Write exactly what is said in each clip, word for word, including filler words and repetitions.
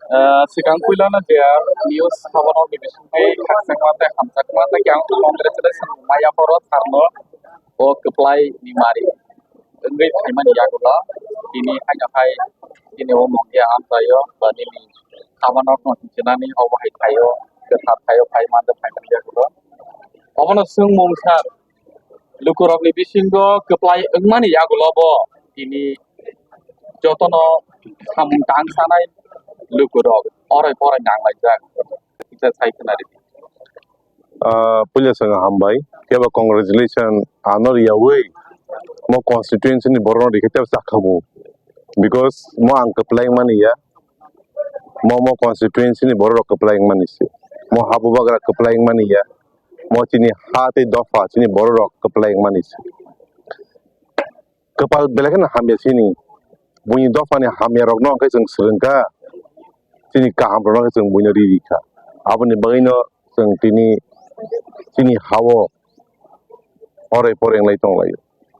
Ah, swkang puilano je news sabono ni bisingtwi khakchangma tei hamjakma tei ang congratulation maya phoro tharno o kwplai ni mari wngwi phaimani yagulo tini haino hai tini o mungya amchaio ba nini khamanokno hinchinani obo hai thaio kwthar thaio phai mande phaimani yagulo obono swngmung sar lukurokni bisingo kwplai wngmani yagulo bo tini jotono samung tang sanai lukurok orai borai nanglaijak kisa sai khwnari. Ah, puila chwng hambai, kebo congratulation ano riyawi mo constituency ni borok rikhe tebo chakhamu, because mo ang kwplai mani ya, mo mo constituency ni borok rok kwplai mani se, mo habubagra kwplai mani ya, mo chini ha tei dopha chini borok rok kwplai mani se. Kwpal belai kheno hamya sini. Buini dophani hamya rokno hwnkhe chwng swrwngkha, chini kaham rokno khe chwng buino ri rikha. Aboni bagwino chwng tini chini hao orai poreng lai tonglaio.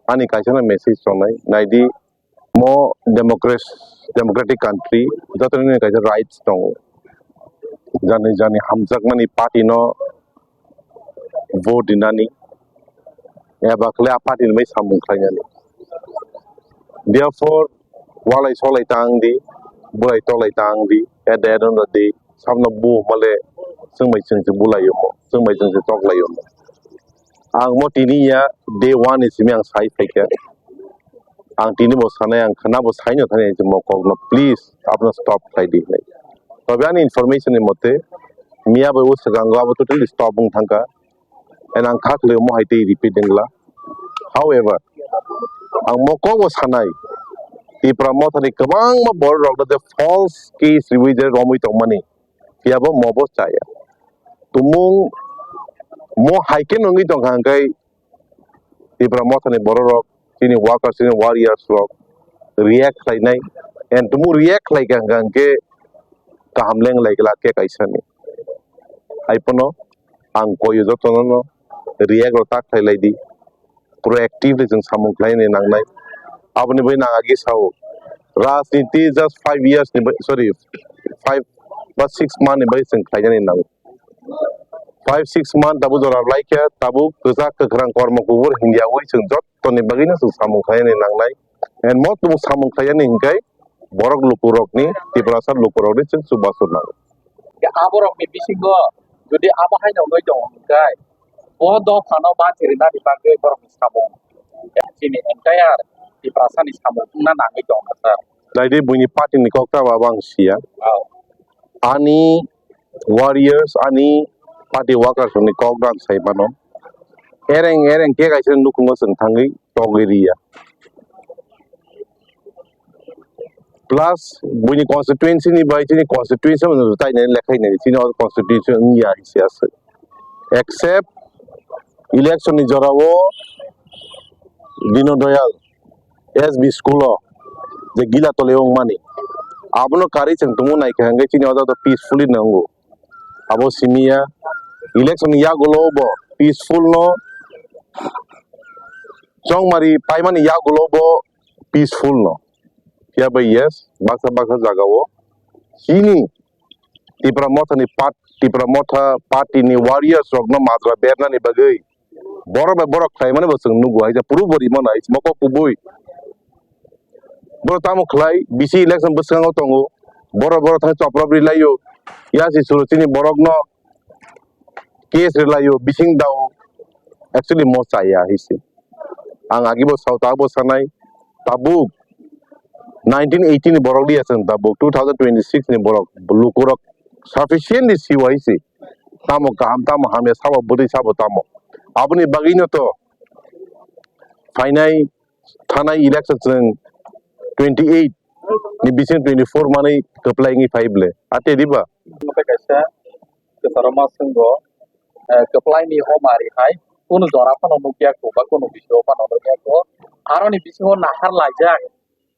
Ani kaisano message tongnai, naidi mo democracy, democratic country, jotoni kaisa rights tongo. Jani jani hamjakmani party no vote rinani, eba khle a party ni bai samung khlainani. Therefore, walai solai ta wng di, bulai tolai ta wng di, at the end of the day, sabno bu male chwng bai chwng se bulai omo, chwng bai chwng se toklai omo. Ang mo tini ya day one ni simi ang sai phaikha. Ang tini bo sanai, ang khwna bo saino thani mo kokno, please, abno stop khlai di hinwi. Tobe ani information ni mote, miya bai o swkango abo totally stop wng thangkha. And ang kha khlai omo hai tei repeat wngla. However, ang mo kok bo sanai, Tipra Mothani kwbangma borok rok je false case riwi je romwi tongmani, phiya bo mo bo chaya. Tumung mo hai khe nungwi tongkha hwnkhe Tipra Mothani borok rok, chini workers, chini warriors rok react khlainai, and tumung react khlaikha hwnkhe kaham leng lai glak khe kaisani. Hai phano ang koyo jotono no react rok ta khlai lai di, proactively chwng samung khlaini nangnai. Aboni bai nang agi sao, rajniti just five years ni bai, sorry, five ba six month ni bai chwng khlainani nango. Five six month tabuk jora laikha, tabuk kwchak kwkhrang kormo kubur hindiyawi chwng jottoni bagwino chwng samung khlainani nangnai. And mo tumung samung khlainani hinkhe borok lukurokni, Tiprasa lukurokni chwng chubachu nango. Aborokni bisingo jodi abo haino wngwi tongo hinkhe, bo dophano banchirinani bagwi borokni samung, chini entire Tiprasani samung wngna nangwi tongo, sir. Naidi buini party ni kok tamo abo ang siya. Oh. Ani warriors, ani party workers ni kok rang sai mano. Ereng ereng khe kaisa nukhungo chwng thangwi togwi riya. Plus buini constituency ni bai chini constituency no tai nai lekhai nai chini o constituency wngya hisi aswk. Except election ni jora o Dino Doyal S B school o je gila tole wngmani, abono karwi chwng tongmo naikha hwnkhe chini o jaga peacefully no wngo. Abo simi ya, election ni yagulo bo peaceful no, chongmari paimani yagulo bo peaceful no. Phiya bai yes, baksa baksa jaga o chini Tipra Motha ni part, Tipra Motha party ni warriors rok no majra bernani bagwi borok bai borok khlai mani bo chwng nugo, hai puru bo rimo nai mokok kubui. Borok tamo khlai, bisi election bwskango tongo, borok borok thang choprop ri laio, yasi suru chini borok no case ri laio, bising dao, actually mo chaya hisi. Ang agi bo sao ta bo sanai, tabuk nineteen eighty ni borok liya chwng tabuk two thousand twenty-six ni borok lukurok sufficiently siwa hisi. Tamo kaham, tamo hamya, sabo bwtwi, sabo tamo. Aboni bagwino to phainai thanai election chwng twenty eight ni bising twenty four manwi kwplai wngwi phai ble. Ate diba? Omo khe kaisa kwcharo ma swngo, eh, kwplai ni o mari hai kunu jora phano nukya kho ba kunu bisingo phano nukya kho. Aroni bisingo nahar laijak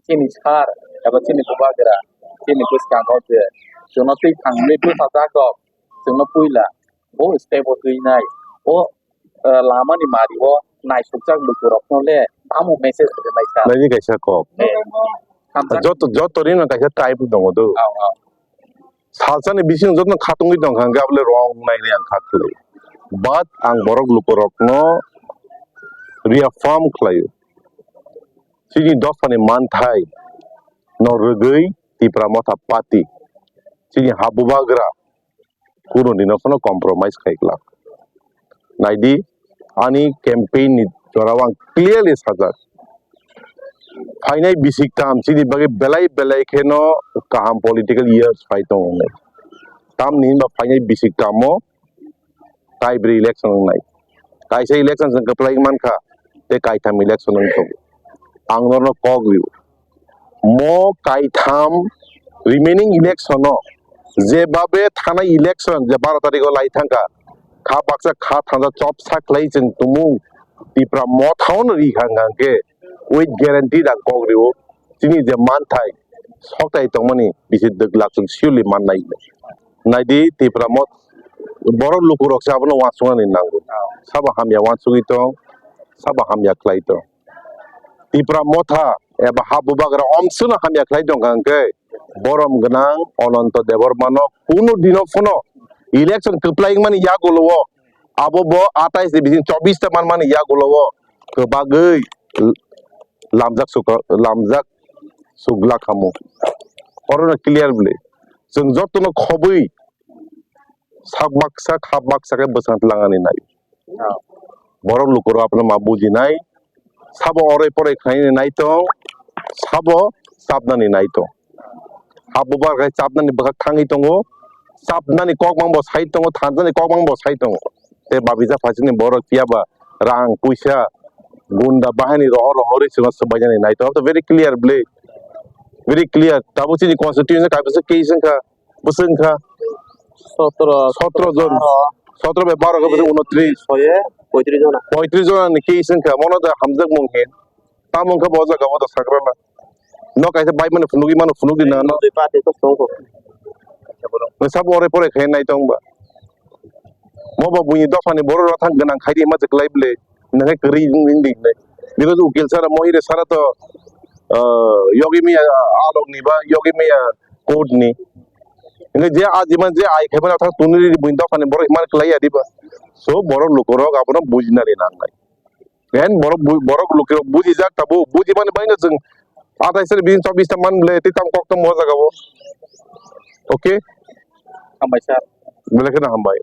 chini sir eba chini bubagra chini bwskango je chwngno twi thangwi bwsajak rok chwngno puila bo step o twi nai. O eh, lamani mari o naisukjak lukurokno le tamo message rwnai kha? Naidi kaisa kok. Eh, hamjak. Joto, joto ni no kaisa type tongo do. Aw, aw. Salsani bising jotono khatungwi tongkha hwnkhe abole wrong nainai ang kha khlai. But ang borok lukurokno reaffirm khlaio. Chini dophani manthai no rwgwi Tipra Motha Party chini ha bubagra kunu dino phano compromise khai glak. Naidi, ani campaign ni jorao ang clearly sajak. Phainai bisik tam chini bagwi belai belai kheno kaham political years phai tongo hinwi. Tamni hinba phainai bisik tamo Kaibrwi election wngnai. Kaisa election chwng kwplai mankha, tei kaitham election wngthogo. Ang norokno kok rio. Mo kaitham remaining election o jebabe thanai election je baro tarikh o lai thangkha, kha baksa kha thansa chop sa khlai chwng tumung Tipra Motha no ri kha hwnkhe with guarantee ang kok rio. Chini je manthai soktai tongmani bisi dwglak chwng surely mannai. Naidi Tipra Motha borok lukurok se abono uansuknani nango. Sabo hamya uansugwi tong, sabo hamya khlai tong. Tipra Motha eba ha bubagra omswkno hamya khlai tongkha hwnkhe borom gwnang Ananto Debbarmano kunu dino phano election kwplai wngmani yagulo o abo bo atais ni bising chobbish ta manmani yagulo o kwbagwi lamjak suka-, lamjak suglak hamu. Orono clear bwle. Chwng jotono khobwi sak baksa, kha baksa khe bwsang tlangani nai. Borok lukurok abono ma bujinai. Sabo oroi poroi khainani nai tong, sabo chapnani nai tong. Ha bubar khai chapnani bwkhak thangwi tongo. Chapnani kok mang bo sai tongo, thanjani kok mang bo sai tongo. Tei babija phaichini borok phiya ba rang puisa gunda bahani rohor rohorwi chwngno swbainani nai tong. Very clear bwle. Very clear. Tabuk chini constituency kaisa case wngkha. Bwswk wngkha? Sotro, sotro jon. Baro. Sotro bai baro khe bwswk unotris. Soye poitris jona. Poitris jona ni case wngkha. Mono da hamjakmung hin. Tamo wngkha bo jaga o da sakrana. No kaisa bai mano phunugwi mano phunugwi na no. Dui party to songko. Nang sabo ore pore khe nai tong ba. Mo ba buini dophani borok rok thang gwnang khai di ma je klai bwle. Nang khe kwrwi wng di nai. Biro ukil sara mohire sara to, ah, yogi miya alok ni ba yogi miya court ni. Nang je ajiman je ai khai mano thang tuni ri buini dophani borok iman klai ya di ba. So borok lukurok abono bujinani nangnai. Hen borok bu-, borok lukurok bujijak tabuk, bujimani baino chwng atais tarik bini chobbish ta man bwle, tei tamo kok tamo o jaga o. Okay? Hambai sir. Belai kheno hambai.